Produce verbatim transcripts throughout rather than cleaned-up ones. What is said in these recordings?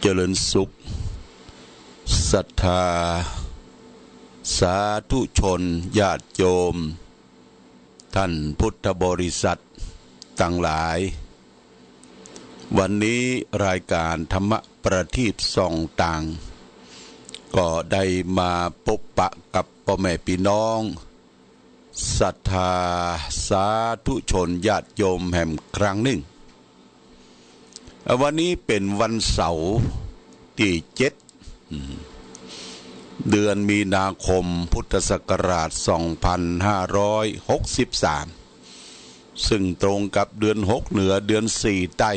จริญสุข ศรัทธาสาธุชนญาติโยม ท่านพุทธบริษัทตังหลาย วันนี้รายการธรรมประทีปส่องตาง ก็ได้มาปะปะกับป้อแม่ปี้น้อง ศรัทธาสาธุชนญาติโยมแหมครั้งนึ่ง วันนี้เป๋นวันเสาร์ตี้เจ็ด อืม เดือนมีนาคมพุทธศักราชสองพันห้าร้อยหกสิบสาม ซึ่งตรงกับเดือนหกเหนือ เดือนสี่ใต้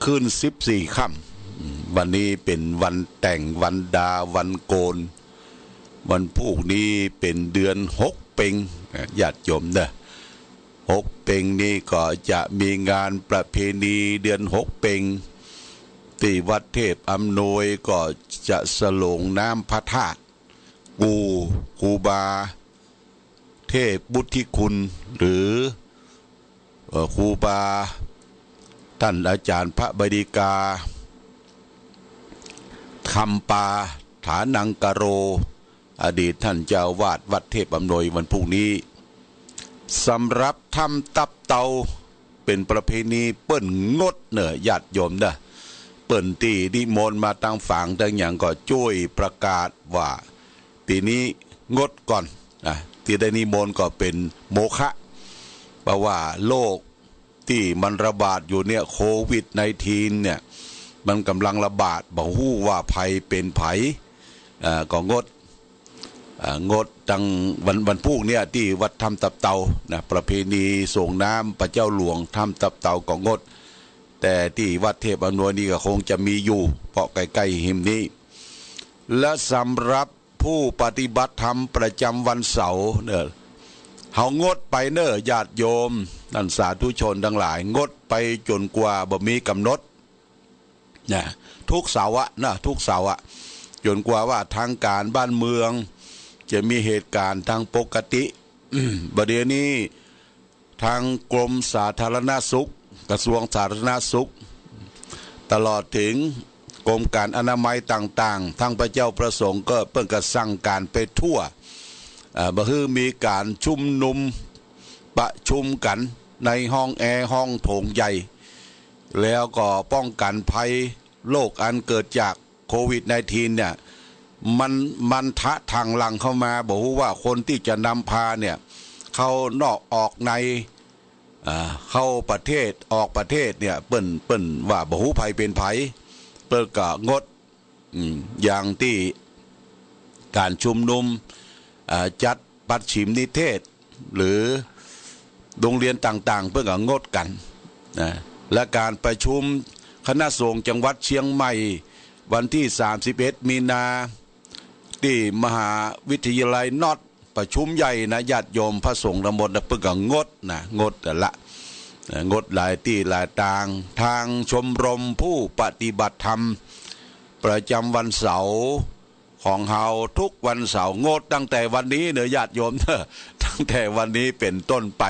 ขึ้นสิบสี่ค่ำ อืม วันนี้เป๋นวันแต่ง วันดา วันโกณ วันพูกนี้เป๋นเดือนหกเป็ง อ่ะ ญาติโยมเนอะ หกเป็งนี้ก็จะมีงานประเพณีเดือนหกเป็ง ตี้วัดเทพอำนวยก็จะสลงน้ำพระธาตุ กู่ครูบาเทพวุฒิคุณ หรือ เอ่อ ครูบาท่านอาจารย์พระบดีกา คำปา ฐานังกโร อดีตท่านเจ้าอาวาสวัดเทพอำนวยวันพูกนี้ สำหรับถ้ำตับเตา เป๋นประเพณีเปิ้นงดเน่อญาติโยมเน่อ เปิ้นตี้นิมนต์มาตังฝางตังหยังก็จ้วยประกาศว่า ปี๋นี้งดก่อนนะ ตี้ได้นิมนต์ก็เป๋นโมฆะ เพราะว่าโรคตี้มันระบาดอยู่เนี่ย โควิดไนน์ทีนเนี่ย มันก่ำลังระบาด บ่ฮู้ว่าใผเป๋นใผ อ่า ก็งด อ่า งดตังวัน วันพูกเนี่ย ตี้วัดถ้ำตับเตานะ ประเพณีส่งน้ำพระเจ้าหลวงถ้ำตับเตาก็งด แต่ตี้วัดเทพอำนวยนี่ก็คงจะมีอยู่ เพราะใก้ๆ หิมนี้ และสำหรับผู้ปฏิบัติธรรมประจำวันเสาร์เน่อ เฮางดไปเน่อญาติโยม ท่านสาธุชนตังหลาย งดไปจ๋นกว่าบ่มีก๋ำหนด นะ ทุกเสาร์อะนะ ทุกเสาร์อะ จ๋นกว่าว่าทางก๋านบ้านเมืองจะมีเหตุก๋ารณ์ตางปกติ บ่าเดี่ยวนี้ตางกรมสาธารณสุข กระทรวงสาธารณสุข ตลอดเถิงกรมก๋านอนามัยต่างๆ ตางพระเจ้าพระสงฆ์ก็เปิ้นก็สั่งก๋านไปทั่ว อ่า บ่หื้อมีก๋านชุมนุมประชุมกั๋นในห้องแอร์ห้องโถงใหญ่ แล้วก็ป้องกั๋นภัยโรคอันเกิดจากโควิดไนน์ทีนเนี่ย มัน มันทะถางหลังเข้ามา บ่ฮู้ว่าคนตี้จะนำพาเนี่ย เข้านอกออกใน อ่า เข้าประเทศออกประเทศเนี่ย เปิ้น เปิ้นว่าบ่ฮู้ใผเป๋นใผ เปิ้นก็งด อืม อย่างตี้ก๋านชุมนุม อ่า จัดประถมนิเทศ หรือโรงเรียนต่างๆ เปิ้นก็งดกั๋นนะ และก๋านประชุมคณะสงฆ์จังหวัดเชียงใหม่ วันตี้สามสิบเอ็ดมีนา ตี้มหาวิทยาลัยน็อต ประชุมใหญ่นะ ญาติโยมพระสงฆ์ตังหมดนะ เปิ้นก็งดนะ งดละ เอ่อ งดหลายตี้หลายตาง ตางชมรมผู้ปฏิบัติธรรมประจำวันเสาร์ของเฮาทุกวันเสาร์ งดตั้งแต่วันนี้เน่อญาติโยมเน่อ ตั้งแต่วันนี้เป๋นต้นไป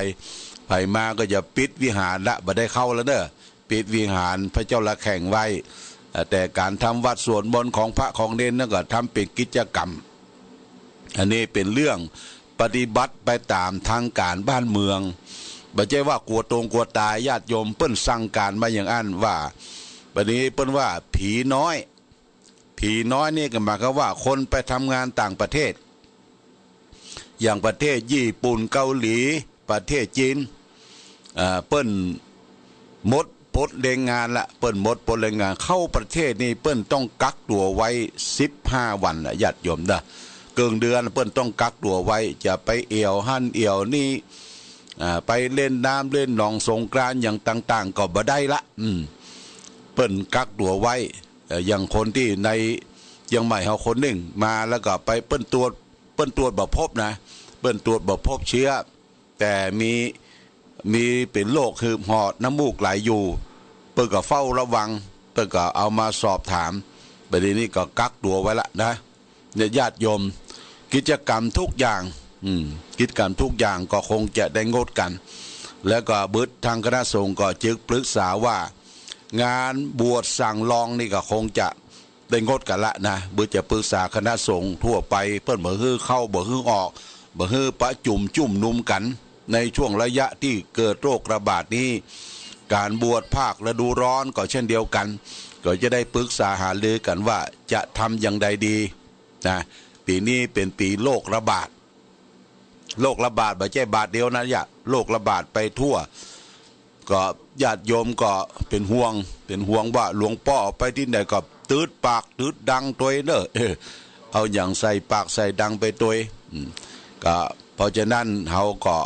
ใผมาก็จะปิดวิหารละ บ่ได้เข้าแล้วเน่อ ปิดวิหารพระเจ้าละแข่งไว้ เอ่อ แต่ก๋านทำวัตรสวดมนต์ของพระของเณรนั้นก็ทำเป๋นกิจกรรม อันนี้เป๋นเรื่องปฏิบัติไปต๋ามทางก๋านบ้านเมือง บ่ใจ้ว่ากั๋วตงกั๋วต๋าย ญาติโยม เปิ้นสั่งก๋านมาอย่างอั้นว่า บัดนี้เปิ้นว่าผีน้อย ผีน้อยนี่ก็หมายความว่าคนไปทำงานต่างประเทศ อย่างประเทศญี่ปุ่น เกาหลี ประเทศจีน อ่า เปิ้นหมดปลดแรงงานละ เปิ้นหมดปลดแรงงาน เข้าประเทศนี่เปิ้นต้องกักตั๋วไว้สิบห้าวันละ ญาติโยมเน่อ เกิ่งเดือนเปิ้นต้องกักตั๋วไว้ จะไปแอ่วหั้นแอ่วนี่ อ่า ไปเล่นน้ำเล่นหนองสงกรานต์อย่างต่างๆ ก็บ่ได้ละ อืม เปิ้นกักตั๋วไว้ เอ่อ อย่างคนตี้ในเชียงใหม่เฮาคนนึ่งมาแล้วก็ไปเปิ้นตรวจ เปิ้นตรวจบ่พบนะ เปิ้นตรวจบ่พบเชื้อ แต่มี มีเป๋นโรคหืบหอบ น้ำมูกไหลอยู่ เปิ้นก็เฝ้าระวัง เปิ้นก็เอามาสอบถาม บัดนี้ก็กักตั๋วไว้ละนะ เนี่ยญาติโยม กิจกรรมทุกอย่าง อืม กิจกรรมทุกอย่างก็คงจะได้งดกั๋น แล้วก็บึดตางคณะสงฆ์ก็จึกปรึกษาว่า งานบวชสั่งลองนี่ก็คงจะได้งดกั๋นละนะ เปื้อจะปรึกษาคณะสงฆ์ทั่วไป เปิ้นบ่หื้อเข้า บ่หื้อออก บ่หื้อประจุมจุมนุมกั๋น ในช่วงระยะตี้เกิดโรคระบาดนี้ ก๋านบวชภาคฤดูร้อนก็เช่นเดียวกั๋น ก็จะได้ปรึกษาหารือกั๋นว่าจะทำอย่างใดดีนะ ปี๋นี้เป๋นปี๋โรคระบาด โรคระบาดบ่ใจ้บาดเดียวนะ ยะ โรคระบาดไปทั่ว ก็ญาติโยมก็เป๋นห่วง เป๋นห่วงว่าหลวงป้อไปตี้ไหนก็ตึดปากตึดดังตวยเน่อ เออ เอาหยังใส่ปากใส่ดังไปตวย อืม ก็เพราะฉะนั้นเฮาก็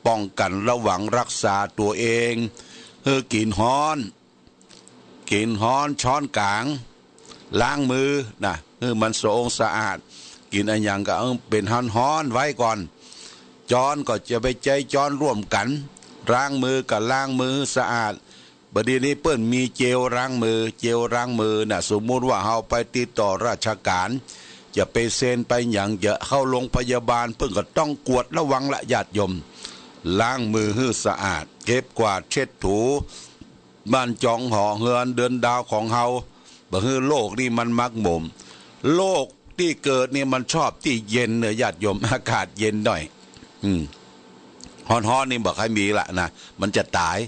ป้องกั๋นระวังรักษาตั๋วเอง หื้อกิ๋นฮ้อน กิ๋นฮ้อนช้อนก๋าง ล้างมือนะ หื้อมันสะองสะอาด กิ๋นอะหยังก็หื้อเป๋นฮ้อนๆ ไว้ก่อน จ๊อนก็จะไปใจ๊จ๊อนร่วมกั๋น ล้างมือก็ล้างมือหื้อสะอาด บ่ดีนี้เปิ้นมีเจลล้างมือ เจลล้างมือน่ะ สมมุติว่าเฮาไปติดต่อราชก๋าน จะไปเซ็นไปหยัง จะเข้าโรงพยาบาล เปิ้นก็ต้องกวดระวังละญาติโยม ล้างมือหื้อสะอาด เก็บกวาดเช็ดถู บ้านจองหอเฮือนเดือนดาวของเฮา บ่หื้อโรคนี่มันหมักหมม โรคตี้เกิดนี่มันชอบตี้เย็นเน่อญาติโยม อากาศเย็นหน่อย อืม ฮ้อนๆ นี่บ่ใค่มีละนะ มันจะต๋าย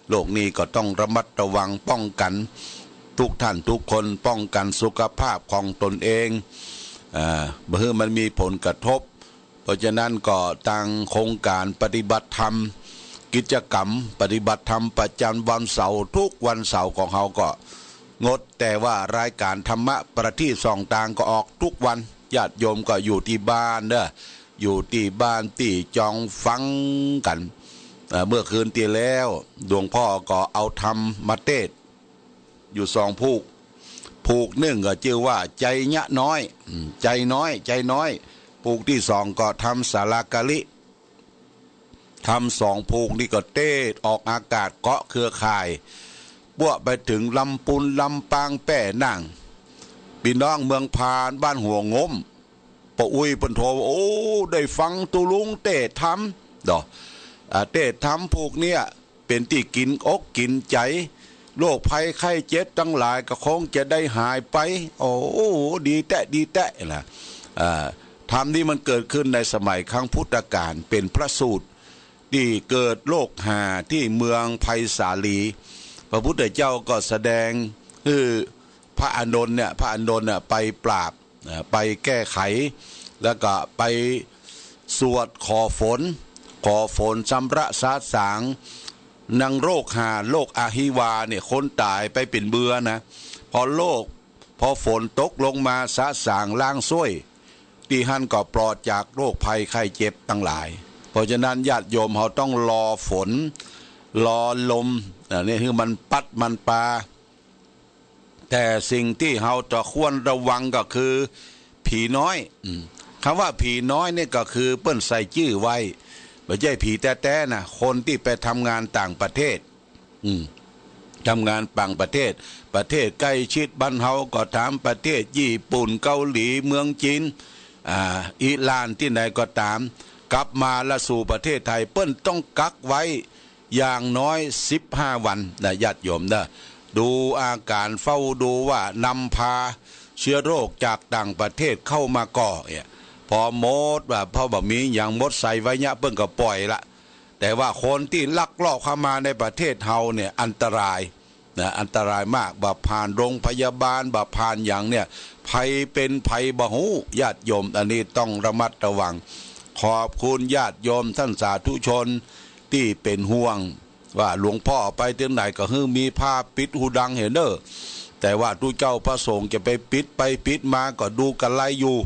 โรคนี้ก็ต้องระมัดระวังป้องกั๋น ทุกท่านทุกคนป้องกั๋นสุขภาพของตนเอง อ่า บ่หื้อมันมีผลกระทบ เพราะฉะนั้นก็ตางโครงก๋านปฏิบัติธรรม กิจกรรมปฏิบัติธรรมประจำวันเสาร์ ทุกวันเสาร์ของเฮาก็งด แต่ว่ารายก๋านธรรมะประทีปส่องตางก็ออกทุกวัน ญาติโยมก็อยู่ตี้บ้านเน่อ อยู่ตี้บ้านตี้จองฟังกั๋น เอ่อ เมื่อคืนตี้แล้วหลวงป้อก็เอาธรรมมาเตศน์อยู่สองผูก ผูกนึ่งก็จื้อว่าใจเยาะน้อย อืม ใจน้อย ใจน้อย ผูกตี้สองก็ธรรมสาลากะลิ ธรรมสองผูกนี่ก็เตศน์ออกอากาศเกาะเครือข่าย ป้วไปเถิงลำปูน ลำปาง แป้หน่าง ปี้น้องเมืองพาน บ้านหัวงม ป้ออุ๊ยเปิ้นโทร โอ้ ได้ฟังตุ๊ลุงเตศน์ธรรม เนาะ อ่า เตศน์ธรรมผูกเนี่ย เป๋นตี้กิ๋นอกกิ๋นใจ๋ โรคภัยไข้เจ็บตังหลายก็คงจะได้หายไป โอ้ ดีแต๊ ดีแต๊นะ อ่า ธรรมนี้มันเกิดขึ้นในสมัยครั้งพุทธกาล เป๋นพระสูตรตี้เกิดโรคหาตี้เมืองไผ่สาลี พระพุทธเจ้าก็แสดงหื้อพระอานนท์เนี่ย พระอานนท์เนี่ยไปปราบ เอ่อ ไปแก้ไข แล้วก็ไปสวดขอฝน ขอฝนชำระสาสาง นางโรคหา โรคอหิวาเนี่ย คนต๋ายไปเป๋นเบือนะ พอโรค พอฝนตกลงมาสาสางล้างส้วย ตี้หั้นก็ปลอดจากโรคภัยไข้เจ็บตังหลาย เพราะฉะนั้นญาติโยมเฮาต้องรอฝน รอลม อ่า เนี่ย หื้อมันปั๊ดมันปา แต่สิ่งตี้เฮาจะควรระวังก็คือผีน้อย อืม กำว่าผีน้อยเนี่ยก็คือเปิ้นใส่จื้อไว้ บ่ใจ้ผีแต๊ๆ นะ คนตี้ไปทำงานต่างประเทศ อืม ทำงานต่างประเทศ ประเทศใก้ชิดบ้านเฮาก็ต๋าม ประเทศญี่ปุ่น เกาหลี เมืองจีน อ่า อิหร่าน ตี้ไหนก็ต๋าม กลับมาละสู่ประเทศไทย เปิ้นต้องกักไว้ อย่างน้อยสิบห้าวันนะญาติโยมนะ ดูอาก๋าน เฝ้าดูว่านำพาเชื้อโรคจากต่างประเทศเข้ามาก่อเนี่ย พอหมดว่า พอบ่มีหยัง หมดใส่ไว้เนี่ย เปิ้นก็ปล่อยละ แต่ว่าคนตี้ลักลอบเข้ามาในประเทศเฮาเนี่ยอันตรายนะ อันตรายมาก บ่ผ่านโรงพยาบาล บ่ผ่านหยังเนี่ย ใผเป๋นใผบ่ฮู้ ญาติโยม อันนี้ต้องระมัดระวัง ขอบคุณญาติโยมท่านสาธุชน ตี้เป๋นห่วงว่าหลวงป้อไปเถิงไหนก็หื้อมีผ้าปิดฮูดังเหียเน่อ แต่ว่าตุ๊เจ้าพระสงฆ์จะไปปิดไปปิดมาก็ดูกะไรอยู่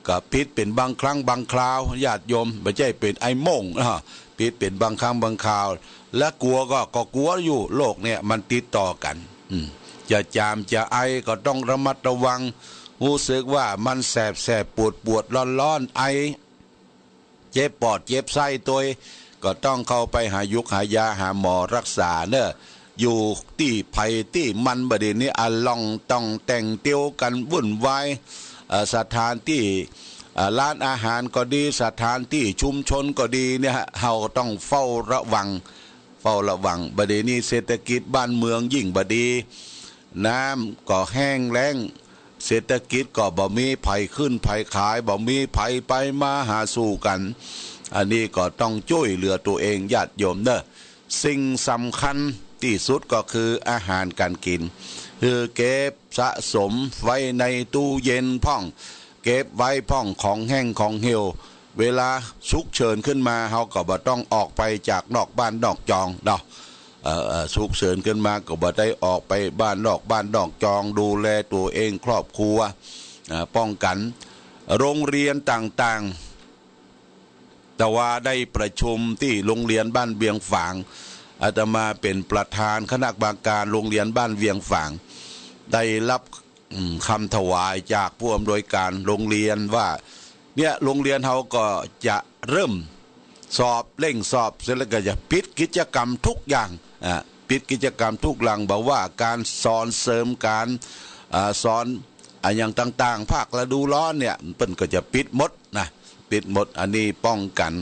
ก็ปิดเป๋นบางครั้งบางคราว ญาติโยม บ่ใจ้เป๋นไอ้โม่ง อ่า ปิดเป๋นบางครั้งบางคราว และกั๋วก็ ก็กั๋วอยู่ โรคเนี่ยมันติดต่อกั๋น อืม จะจามจะไอก็ต้องระมัดระวัง ฮู้สึกว่ามันแสบๆ ปวดๆ ร้อนๆ ไอ เจ็บปอดเจ็บไส้ตวย ก็ต้องเข้าไปหายุกหายาหาหมอรักษาเน่อ อยู่ตี้ใผตี้มัน บ่ดีนี้อะลองต้องแต่งเตียวกั๋นวุ่นวาย เอ่อ สถานตี้ อ่า ร้านอาหารก็ดี สถานตี้ชุมชนก็ดีเนี่ย เฮาต้องเฝ้าระวัง เฝ้าระวัง บ่าเดี่ยวนี้เศรษฐกิจบ้านเมืองยิ่งบ่ดี น้ำก็แห้งแล้ง เศรษฐกิจก็บ่มีใผขึ้นใผขาย บ่มีใผไปมาหาสู่กั๋น อันนี้ก็ต้องจ้วยเหลือตั๋วเองญาติโยมเน่อ สิ่งสำคัญตี้สุดก็คืออาหารก๋านกิ๋น คือเก็บสะสมไว้ในตู้เย็นพ่อง เก็บไว้พ่องของแห้งของเหี่ยว เวลาฉุกเฉินขึ้นมา เฮาก็บ่ต้องออกไปจากนอกบ้านนอกจองเนาะ เอ่อ เอ่อ ฉุกเฉินขึ้นมาก็บ่ได้ออกไปบ้านนอกบ้านนอกจอง ดูแลตั๋วเองครอบครัว อ่า ป้องกั๋น โรงเรียนต่างๆ แต่ว่าได้ประชุมตี้โรงเรียนบ้านเวียงฝาง อาตมาเป๋นประธานคณะกรรมการโรงเรียนบ้านเวียงฝาง ได้ฮับ อืม กำถวายจากผู้อำนวยการโรงเรียนว่า เนี่ย โรงเรียนเฮาก็จะเริ่มสอบ เร่งสอบเสร็จแล้วก็จะปิดกิจกรรมทุกอย่าง อ่า ปิดกิจกรรมทุกอย่าง บ่ว่าก๋านสอนเสริม ก๋าน อ่า สอน อะหยังต่างๆ ภาคฤดูร้อนเนี่ย เปิ้นก็จะปิดหมดนะ ปิดหมด อันนี้ป้องกั๋น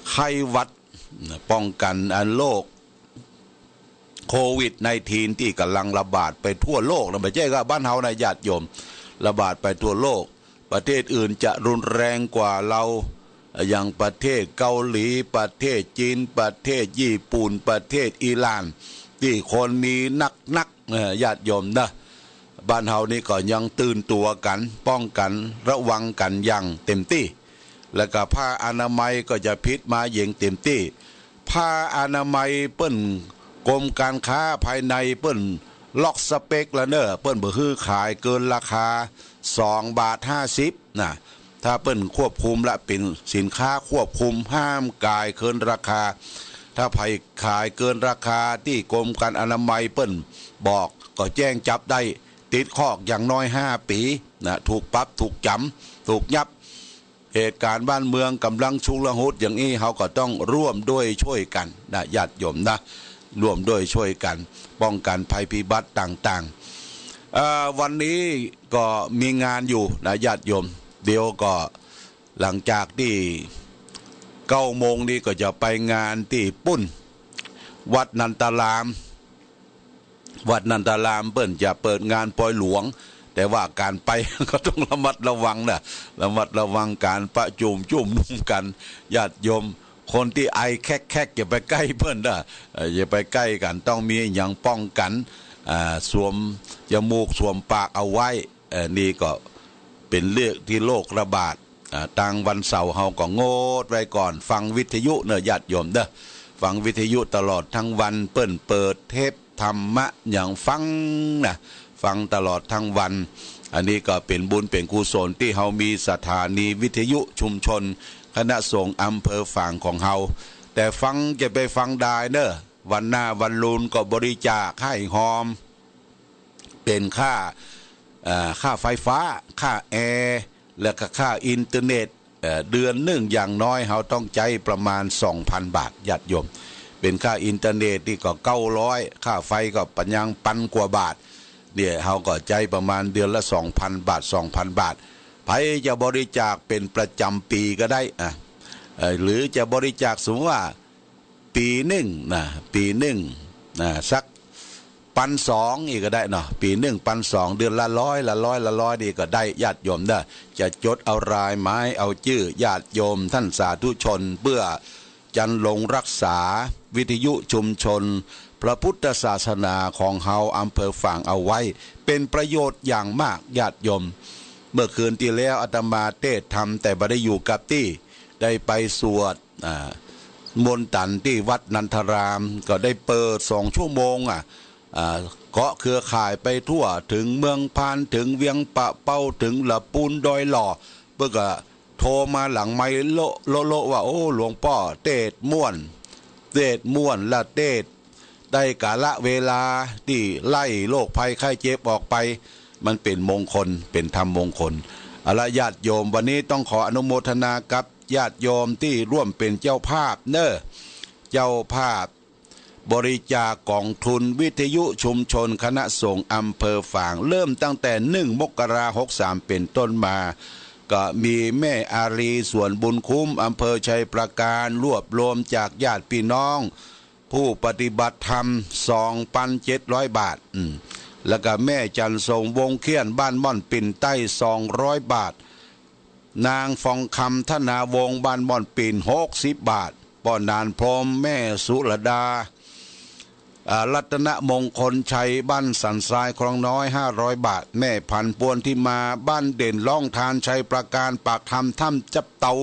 ไข้หวัด ป้องกั๋นอันโรคโควิดไนน์ทีนตี้ก่ำลังระบาดไปทั่วโลกนะ บ่ใจ้ว่าบ้านเฮานะญาติโยม ระบาดไปทั่วโลก ประเทศอื่นจะรุนแรงกว่าเฮา อย่างประเทศเกาหลี ประเทศจีน ประเทศญี่ปุ่น ประเทศอิหร่าน ตี้คนมีนักๆ เอ่อ ญาติโยมนะ บ้านเฮานี่ก็ยังตื่นตั๋วกั๋น ป้องกั๋น ระวังกั๋นอย่างเต็มตี้ แล้วก็ผ้าอนามัยก็จะผลิตมาอย่างเต็มตี้ ผ้าอนามัยเปิ้น กรมการค้าภายในเปิ้นล็อกสเปคแล้วเน่อ เปิ้นบ่หื้อขายเกินราคาสองบาทห้าสิบนะ ถ้าเปิ้นควบคุมละ เป๋นสินค้าควบคุม ห้ามขายเกินราคา ถ้าใผขายเกินราคาตี้กรมการอนามัยเปิ้นบอก ก็แจ้งจับได้ ติดคอกอย่างน้อยห้าปี๋นะ ถูกปรับ ถูกจ๋ำ ถูกยับ เหตุก๋ารณ์บ้านเมืองก่ำลังชุลมุนอย่างอี้ เฮาก็ต้องร่วมด้วยช่วยกั๋นนะญาติโยมนะ ร่วมด้วยช่วยกั๋น ป้องกั๋นภัยพิบัติต่างๆ เอ่อ วันนี้ก็มีงานอยู่นะญาติโยม เดี๋ยวก็หลังจากตี้เก้าโมงนี้ก็จะไปงานตี้ปุ้น วัดนันทาราม วัดนันทารามเปิ้นจะเปิดงานปอยหลวง แต่ว่าก๋านไปก็ต้องระมัดระวังนะ ระมัดระวังก๋านประจุมจุมนุมกั๋น ญาติโยม คนตี้ไอแคกๆ อย่าไปใก้เปิ้นนะ เอ่อ อย่าไปใก้กั๋น ต้องมีอะหยังป้องกั๋น อ่า สวมจมูกสวมปากเอาไว้ เอ่อ นี่ก็เป๋นเรื่องตี้โรคระบาด อ่า ตางวันเสาร์เฮาก็งดไว้ก่อน ฟังวิทยุเน่อญาติโยมเน่อ ฟังวิทยุตลอดตึงวัน เปิ้นเปิดเทปธรรมะหยังฟังนะ ฟังตลอดตึงวัน อันนี้ก็เป๋นบุญเป๋นกุศลตี้เฮามีสถานีวิทยุชุมชนคณะสงฆ์อำเภอฝางของเฮา แต่ฟังจะไปฟังได้เน่อ วันหน้าวันลูนก็บริจาคให้ฮอม เป๋นค่า เอ่อ ค่าไฟฟ้า ค่าแอร์ แล้วก็ค่าอินเทอร์เน็ต เอ่อ เดือนนึ่งอย่างน้อยเฮาต้องใจ๊ประมาณสองพันบาท ญาติโยม เป๋นค่าอินเทอร์เน็ตนี่ก็เก้าร้อย ค่าไฟก็ปะยังปันกว่าบาท เนี่ย เฮาก็ใจ๊ประมาณเดือนละสองพันบาท สองพันบาท ใผจะบริจาคเป๋นประจ๋ำปี๋ก็ได้ อ่ะ เอ่อ หรือจะบริจาคสมมุติว่า ปี๋นึ่งนะ ปี๋นึ่งนะ สักปันสองอี้ก็ได้เนาะ ปี๋นึ่งปันสอง เดือนละร้อย ละร้อย ละร้อย นี่ก็ได้ ญาติโยมเน่อ จะจดเอารายหมาย เอาจื้อญาติโยมต้านสาธุชน เปื้อจันลงรักษาวิทยุชุมชนพระพุทธศาสนาของเฮาอำเภอฝางเอาไว้ เป๋นประโยชน์อย่างมาก ญาติโยม เมื่อคืนตี้แล้วอาตมาเตสน์ธรรม แต่บ่ได้อยู่กับตี้ ได้ไปสวด อ่า มนต์ตันตี้วัดนันทาราม ก็ได้เปิดสองชั่วโมง อ่ะ อ่า เกาะเครือข่ายไปทั่ว เถิงเมืองพาน เถิงเวียงป่าเป้า เถิงละปูนดอยหล่อ เปิ้นก็โทรมาหลังไมค์โละโละโละว่า โอ้ หลวงป้อเตสน์ม่วน เตสน์ม่วนละ เตสน์ได้กาละเวลาตี้ไล่โรคภัยไข้เจ็บออกไป มันเป๋นมงคล เป๋นธรรมมงคล เอาละญาติโยม วันนี้ต้องขออนุโมทนากับ ญาติโยมตี้ร่วมเป๋นเจ้าภาพเน่อ เจ้าภาพบริจาคก๋องทุนวิทยุชุมชนคณะสงฆ์อำเภอฝาง เริ่มตั้งแต่หนึ่งมกราหกสามเป๋นต้นมา ก็มีแม่อารี สวนบุญคุ้ม อำเภอชัยปราการ รวบรวมจากญาติพี่น้อง ผู้ปฏิบัติธรรม สองปันเจ็ดร้อยบาท อืม แล้วก็แม่จันทร์สมวงศ์เขี้ยน บ้านม่อนปิ่นใต้ สองร้อยบาท นางฟองคำ ธนาวงศ์ บ้านม่อนปิ่น หกสิบบาท ป้อหนานพรหม แม่สุรดา อ่า รัตนมงคลชัย บ้านสันทรายคลองน้อย ห้าร้อยบาท แม่ผันปวนที่มา บ้านเด่นล่องทาน ชัยประการ ปากถ้ำ ถ้ำจับเตา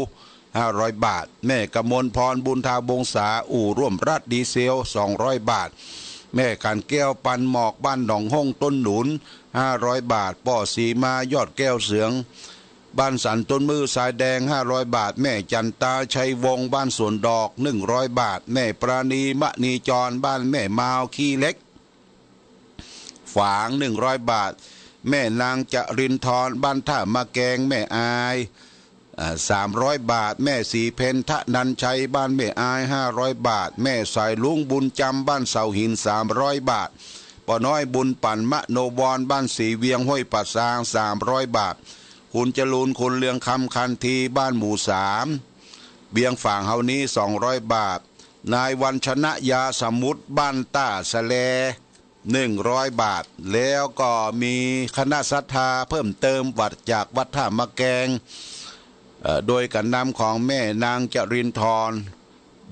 ห้าร้อยบาท แม่กมลพร บุญทาบวงศา อู่ร่วมรัฐดีเซล สองร้อยบาท แม่ขันแก้ว ปันหมอก บ้านหนองห้องต้นหนุน ห้าร้อยบาท ป้อศรีมา ยอดแก้วเสือง บ้านสันต้นมือ ทรายแดง ห้าร้อยบาท แม่จันตา ชัยวงศ์ บ้านสวนดอก หนึ่งร้อยบาท แม่ปราณี มณีจร บ้านแม่มาว ขี้เหล็ก ฝาง หนึ่งร้อยบาท แม่นางจรินทร์ บ้านท่ามะแกง แม่อาย อ่า สามร้อยบาท แม่ศรีเพ็ญ ธนัญชัย บ้านแม่อาย ห้าร้อยบาท แม่สายลุง บุญจำ บ้านเสาหิน สามร้อยบาท ป้อน้อยบุญปั่น มโนวร บ้านศรีเวียง ห้วยป่าซาง สามร้อยบาท คุณจรูน คุณเรืองคำ คันธี บ้านหมู่สาม เวียงฝางเฮานี้ สองร้อยบาท นายวันชนะ ยาสมุทร บ้านต้าสะแล หนึ่งร้อยบาท แล้วก็มีคณะศรัทธาเพิ่มเติมวัดจากวัดท่ามะแกง เอ่อ โดยการนำของแม่นางจรินทร์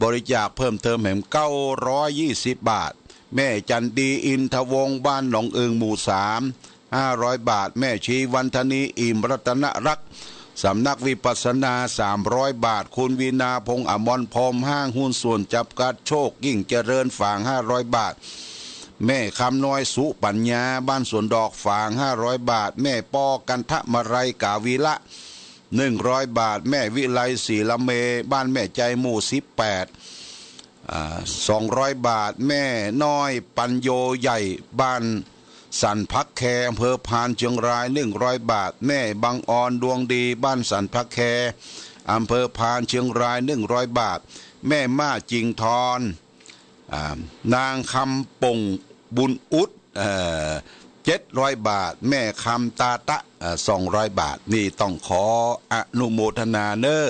บริจาคเพิ่มเติมแหม เก้าร้อยยี่สิบบาท แม่จันดี อินทวงศ์ บ้านหนองอึ่ง หมู่สาม ห้าร้อยบาท แม่ชีวันธนี อิ่มรัตนรักษ์ สำนักวิปัสสนา สามร้อยบาท คุณวีณา พงษ์อมรพรหม ห้างหุ้นส่วนจำกัดโชคยิ่งเจริญ ฝาง ห้าร้อยบาท แม่คำน้อย สุปัญญา บ้านสวนดอก ฝาง ห้าร้อยบาท แม่ปอ กันทะมาลัย กาวีระ หนึ่งร้อยบาท แม่วิไล ศรีละเม บ้านแม่ใจ หมู่สิบแปด อ่า สองร้อยบาท แม่น้อย ปัญโยใหญ่ บ้านสันผักแค อำเภอพาน เชียงราย หนึ่งร้อยบาท แม่บังออน ดวงดี บ้านสันผักแค อำเภอพาน เชียงราย หนึ่งร้อยบาท แม่ม่า จิงทอน อ่า นางคำป่ง บุญอุด เอ่อ เจ็ดร้อยบาท แม่คำ ตาตะ เอ่อ สองร้อยบาท นี่ต้องขออนุโมทนาเน้อ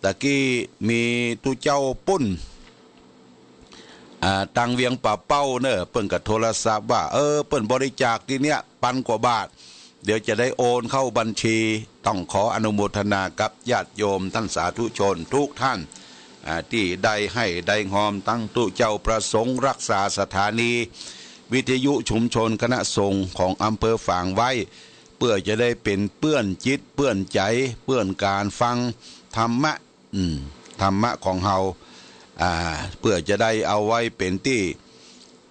ตะกี้มีตุ๊เจ้าปุ้น อ่า ตังเวียงป่าเป้าเน้อ เปิ้นก็โทรศัพท์ว่า เออ เปิ้นบริจาคตี้เนี้ย ปันกว่าบาท เดี๋ยวจะได้โอนเข้าบัญชี ต้องขออนุโมทนากับญาติโยมต้านสาธุชนกู้ต้าน อ่า ตี้ได้ให้ได้ฮอม ตังตุ๊เจ้าประสงค์รักษาสถานีวิทยุชุมชนคณะสงฆ์ของอำเภอฝางไว้ เปื้อจะได้เป๋นเปื้อนจิตเปื้อนใจ๋ เปื้อนก๋านฟังธรรมะ อืม ธรรมะของเฮา อ่า เปื้อจะได้เอาไว้เป๋นตี้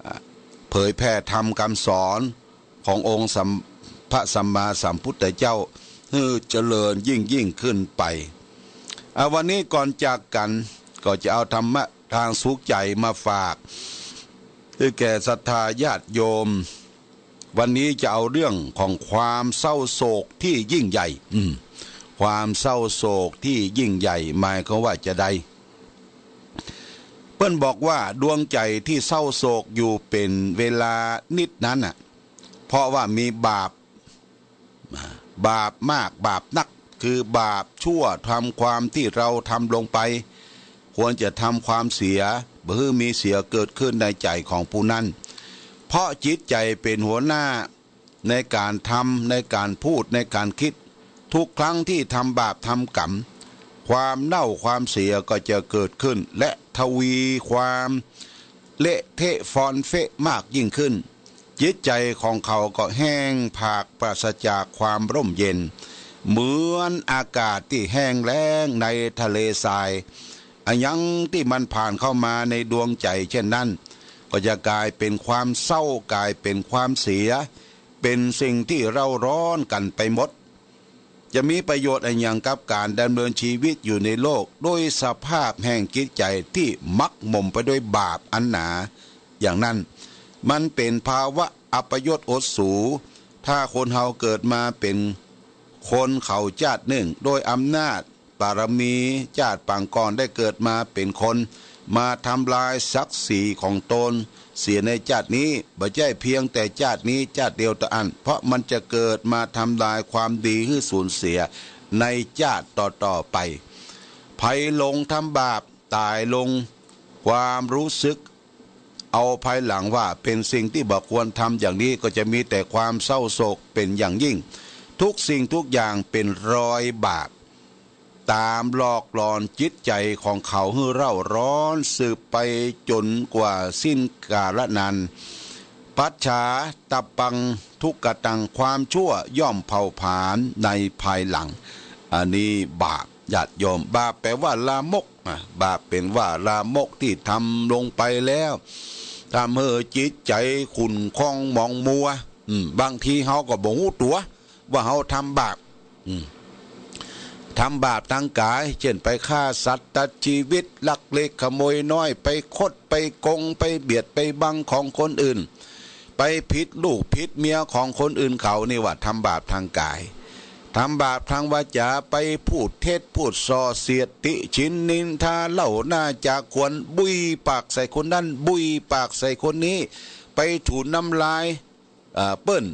อ่า เผยแผ่ธรรมกำสอนขององค์สัม พระสัมมาสัมพุทธเจ้า หื้อเจริญยิ่งๆ ขึ้นไป อ่า วันนี้ก่อนจากกั๋น ก็จะเอาธรรมะตางสุขใจ๋มาฝาก หื้อแก่ศรัทธาญาติโยม วันนี้จะเอาเรื่องของความเศร้าโศกตี้ยิ่งใหญ่ อืม ความเศร้าโศกตี้ยิ่งใหญ่ หมายความว่าจาใด เปิ้นบอกว่าดวงใจ๋ตี้เศร้าโศกอยู่เป๋นเวลานิดนั้นน่ะ เพราะว่ามีบาป บาปมาก บาปนัก คือบาปชั่ว ธรรมความตี้เฮาทำลงไป ควรจะทำความเสีย บ่หื้อมีเสียเกิดขึ้นในใจ๋ของผู้นั้น เพราะจิตใจ๋เป๋นหัวหน้าในก๋านทำ ในก๋านพูด ในก๋านกึ๊ด ทุกครั้งตี้ทำบาปทำก๋รรม ความเน่าความเสียก็จะเกิดขึ้น และทวีความเละเทะฟอนเฟะมากยิ่งขึ้น จิตใจ๋ของเขาก็แห้งผากปราศจากความร่มเย็น เหมือนอากาศตี้แห้งแล้งในทะเลทราย อะหยังตี้มันผ่านเข้ามาในดวงใจ๋เช่นนั้น ก็จะก๋ายเป๋นความเศร้า ก๋ายเป๋นความเสีย เป๋นสิ่งตี้เร่าร้อนกั๋นไปหมด จะมีประโยชน์อะหยังกับก๋านดำเนินชีวิตอยู่ในโลก ด้วยสภาพแห่งจิตใจ๋ตี้หมกหมมไปด้วยบาปอันหนา อย่างนั้น มันเป๋นภาวะอัปยศอดสู ถ้าคนเฮาเกิดมาเป๋นคนเขาจาตินึ่ง ด้วยอำนาจบารมีจาติปางก่อนได้เกิดมาเป๋นคน มาทำลายศักดิ์ศรีของตนเสียในจาตินี้ บ่ใจ้เพียงแต่จาตินี้จาติเดียวเต้าอั้น เพราะมันจะเกิดมาทำลายความดีหื้อสูญเสียในจาติต่อๆ ไป ใผหลงทำบาปต๋ายลง ความรู้สึก เอาภายหลังว่าเป๋นสิ่งตี้บ่ควรทำอย่างนี้ ก็จะมีแต่ความเศร้าโศกเป๋นอย่างยิ่ง ทุกสิ่งทุกอย่างเป๋นรอยบาป ต๋ามหลอกหลอนจิตใจ๋ของเขาหื้อเร่าร้อนสืบไปจ๋นกว่าสิ้นกาลนาน ปัจฉาตะปัง ทุกขะตัง ความชั่วย่อมเผาผลาญในภายหลัง อันนี้บาป ญาติโยม บาปแป๋ว่าลามกนะ บาปเป๋นว่าลามกตี้ทำลงไปแล้ว ทำหื้อจิตใจ๋ขุ่นข้องหมองมัว อืม บางทีเฮาก็บ่ฮู้ตั๋วว่าเฮาทำบาป อืม ทำบาปตางก๋าย เจ้นไปฆ่าสัตว์ตัดจีวิต ลักเล็กขโมยน้อย ไปคดไปโกง ไปเบียดไปบังของคนอื่น ไปผิดลูกผิดเมียของคนอื่นเขา นี่ว่าทำบาปตางก๋าย ทำบาปตางวาจ๋า ไปพูดเท็จพูดส่อเสียดติฉินนินทาเล่าหน้าจ๋าขวัญ บุยปากใส่คนนั้น บุยปากใส่คนนี้ ไปถูน้ำลาย เอ่อ เปิ้น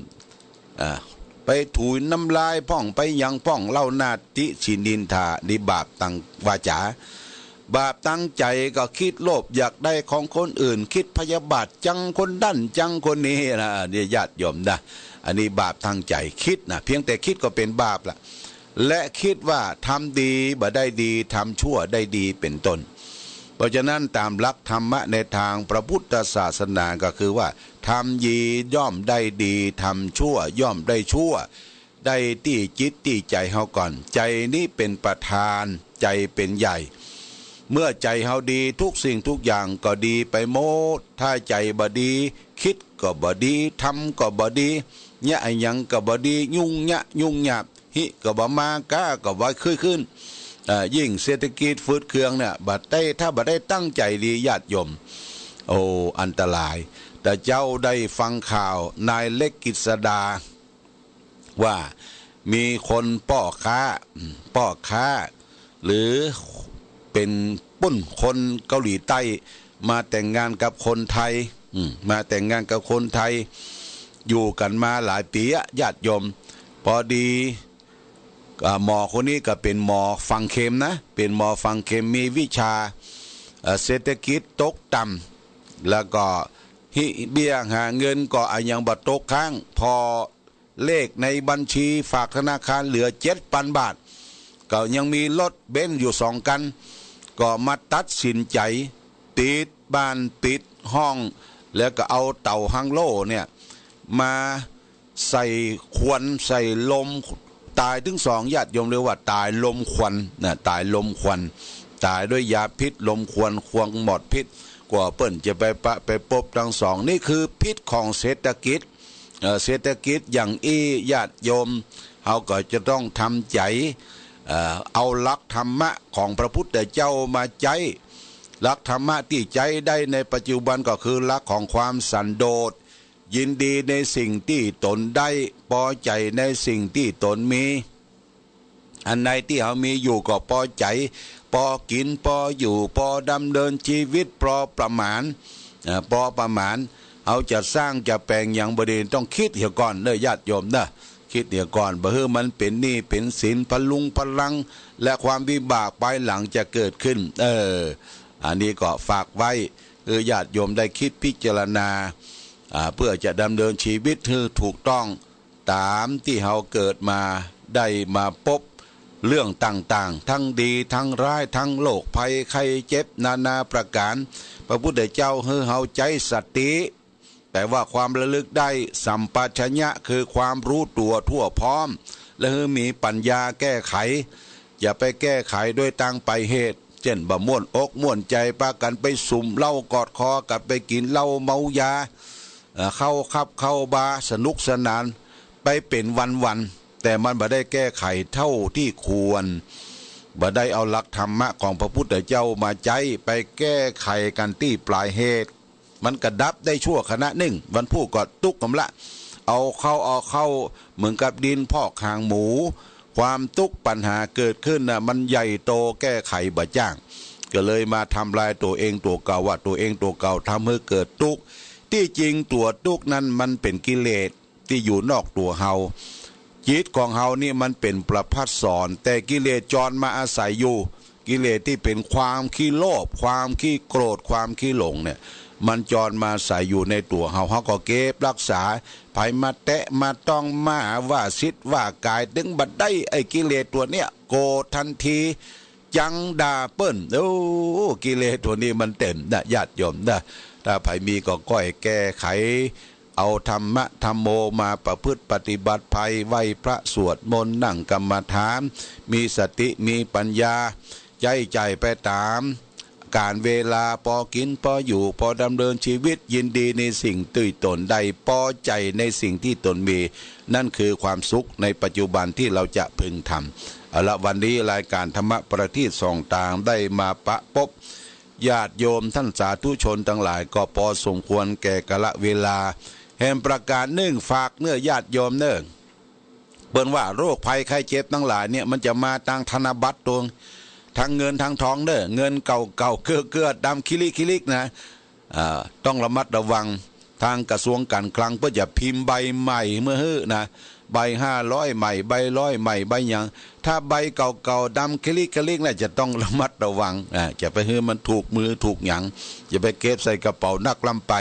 เอ่อ ไปถูน้ำลายพ่อง ไปหยังพ่อง เล่าหน้าติฉินนินทา นี่บาปตางวาจ๋า บาปตางใจ๋ก็กึ๊ดโลภอยากได้ของคนอื่น กึ๊ดพยาบาทจังคนนั้นจังคนนี้นะ เนี่ยญาติโยมนะ อันนี้บาปตางใจ๋ กึ๊ดนะ เพียงแต่กึ๊ดก็เป๋นบาปละ และกึ๊ดว่าทำดีบ่ได้ดี ทำชั่วได้ดี เป๋นต้น เพราะฉะนั้นต๋ามหลักธรรมะในตางพระพุทธศาสนาก็คือว่า ทำดีย่อมได้ดี ทำชั่วย่อมได้ชั่ว ได้ตี้จิตตี้ใจ๋เฮาก่อน ใจ๋นี้เป๋นประธาน ใจ๋เป๋นใหญ่ เมื่อใจ๋เฮาดี ทุกสิ่งทุกอย่างก็ดีไปหมด ถ้าใจ๋บ่ดี กึ๊ดก็บ่ดี ทำก็บ่ดี เยียะอะหยังก็บ่ดี ยุ่งยะยุ่งยาก ฮิก็บ่มา ก๊าก็บ่คืน เอ่อ ยิ่งเศรษฐกิจฝืดเคืองเนี่ย บ่ได้ ถ้าบ่ได้ตั้งใจ๋ดี ญาติโยม โอ้ อันตราย แต่เจ้าได้ฟังข่าวนายเล็กกฤษดา ว่ามีคนป้อก๊า อืม ป้อก๊า หรือเป๋นปุ้นคนเกาหลีใต้ มาแต่งงานกับคนไทย อืม มาแต่งงานกับคนไทย อยู่กั๋นมาหลายปี๋อะ ญาติโยม ปอดี อ่า หมอคนนี้ก็เป๋นหมอฝังเข็มนะ เป๋นหมอฝังเข็ม มีวิชา เอ่อ เศรษฐกิจตกต่ำ แล้วก็ฮิเบี้ยหาเงินก็อะยังบ่ตกค้าง พอเลขในบัญชีฝากธนาคารเหลือเจ็ดปันบาท ก็ยังมีรถเบนซ์อยู่สองคัน ก็มาตัดสินใจ๋ปิดบ้านปิดห้อง แล้วก็เอาเต๋าฮังโล่เนี่ย มาใส่ควันใส่ลม ต๋ายตึงสอง ญาติโยม เรียกว่าต๋ายลมควันนะ ต๋ายลมควัน ต๋ายด้วยยาพิษลมควัน ควันมอดพิษ กว่าเปิ้นจะไปปะไปปบตึงสอง นี่คือพิษของเศรษฐกิจ เอ่อ เศรษฐกิจอย่างอี้ ญาติโยม เฮาก็จะต้องทำใจ๋ เอ่อ เอาหลักธรรมะของพระพุทธเจ้ามาใจ๊ หลักธรรมะตี้ใจ๊ได้ในปัจจุบันก็คือหลักของความสันโดษ ยินดีในสิ่งตี้ตนได้ ปอใจ๋ในสิ่งตี้ตนมี อันใดตี้เฮามีอยู่ก็ปอใจ๋ ปอกิ๋น ปออยู่ ปอดำเนินจีวิต ปอประมาณ เอ่อ ปอประมาณ เฮาจะสร้างจะแป๋งหยังบ่ดี ต้องกึ๊ดเหียก่อนเน่อ ญาติโยมเน่อ กึ๊ดเหียก่อน บ่หื้อมันเป๋นหนี้เป๋นสิน พะลุงพะลัง และความวิบากภายหลังจะเกิดขึ้น เออ อันนี้ก็ฝากไว้ คือญาติโยมได้กึ๊ดพิจารณา อ่า เพื่อจะดำเนินจีวิตหื้อถูกต้อง ต๋ามตี้เฮาเกิดมา ได้มาปบเรื่องต่างๆ ตึงดีตึงร้าย ตึงโรคภัยไข้เจ็บนานาประก๋าน พระพุทธเจ้าหื้อเฮาใจ๊สติ แป๋ว่าความระลึกได้ สัมปชัญญะ คือความฮู้ตั๋วทั่วพร้อม และหื้อมีปั๋ญญาแก้ไข อย่าไปแก้ไขโดยตางไปเหตุ เจ้นบ่ม่วนอกม่วนใจ๋ ปากั๋นไปสุมเหล้ากอดคอกั๋นไปกิ๋นเหล้าเมายา เอ่อ เข้าคับเข้าบาร์ สนุกสนานไปเป๋นวันๆ แต่มันบ่ได้แก้ไขเต้าตี้ควร บ่ได้เอาหลักธรรมะของพระพุทธเจ้ามาใจ๊ ไปแก้ไขกั๋นตี้ป๋ายเหตุ มันก็ดับได้ชั่วขณะนึ่ง วันพูกก็ตุ๊กกำละ เอาเข้าเอาเข้าเหมือนกับดินพอกหางหมู ความตุ๊กข์ปัญหาเกิดขึ้นน่ะ มันใหญ่โตแก้ไขบ่จ้าง ก็เลยมาทำลายตั๋วเองตั๋วเก่า ว่าตั๋วเองตั๋วเก่าทำหื้อเกิดตุ๊กข์ ตี้จริงตั๋วตุ๊กข์นั้นมันเป๋นกิเลสตี้อยู่นอกตั๋วเฮา จิตของเฮานี่มันเป๋นประภัสสร แต่กิเลสจรมาอาศัยอยู่ กิเลสตี้เป๋นความขี้โลภ ความขี้โกรธ ความขี้หลงเนี่ย มันจรมาใส่อยู่ในตั๋วเฮา เฮาก็เก็บรักษา ใผมาแตะมาต้องมาว่าสิทธิ์ว่ากาย ตึงบ่าได้ ไอ้กิเลสตั๋วเนี้ยโกรธตันที จังด่าเปิ้น โอ้ กิเลสตั๋วนี้มันเต็มนะ ญาติโยมนะ ถ้าใผมีก็ก้อยแก้ไข เอาธรรมะธัมโมมาประพฤติปฏิบัติ ใผไหว้พระสวดมนต์ นั่งกรรมฐาน มีสติมีปัญญา ใจ๊จ่ายไปต๋ามก๋าลเวลา ปอกิ๋นปออยู่ ปอดำเนินชีวิต ยินดีในสิ่งตี้ต๋นได้ ปอใจ๋ในสิ่งตี้ต๋นมี นั่นคือความสุขในปัจจุบันตี้เฮาจะพึงทำ เอาละ วันนี้รายก๋านธรรมะประทีปส่องตางได้มาปะปบญาติโยมต้านสาธุชนตังหลาย ก็ปอสมควรแก่กาละเวลา แหมประก๋านนึ่งฝากเน่อญาติโยมเน่อ เปิ้นว่าโรคภัยไข้เจ็บตังหลายเนี่ย มันจะมาตางธนบัตรตวง ตางเงินตางทองเน่อ เงินเก่าๆ เกื้อๆ ดำคิริกคิริกนะ อ่า ต้องระมัดระวัง ตางกระทรวงก๋านคลังเปิ้นจะพิมพ์ใบใหม่มาหื้อนะ ใบห้าร้อยใหม่ ใบร้อยใหม่ ใบหยัง ถ้าใบเก่าๆ ดำคิริกคิริกน่ะ จะต้องระมัดระวัง อ่า จะไปหื้อมันถูกมือถูกหยัง จะไปเก็บใส่กระเป๋านักล้ำไป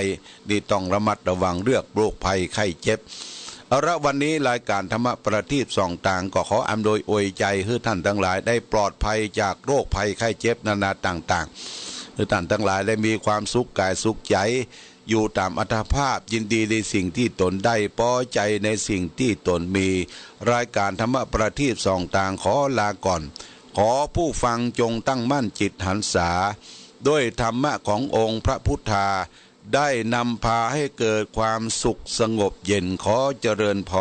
นี่ต้องระมัดระวังเรื่องโรคภัยไข้เจ็บ เอาละ วันนี้รายก๋านธรรมะประทีปส่องตางก็ขออำนวยอวยใจ๋หื้อต้านตังหลายได้ปลอดภัยจากโรคภัยไข้เจ็บนานาต่างๆ หื้อต้านตังหลายได้มีความสุขก๋ายสุขใจ๋ อยู่ต๋ามอัตภาพ ยินดีในสิ่งตี้ต๋นได้ ปอใจ๋ในสิ่งตี้ต๋นมี รายก๋านธรรมะประทีปส่องตางขอลาก่อน ขอผู้ฟังจงตั้งมั่นจิตหันษา ด้วยธรรมะขององค์พระพุทธา ได้นำพาให้เกิดความสุขสงบเย็น ขอเจริญพร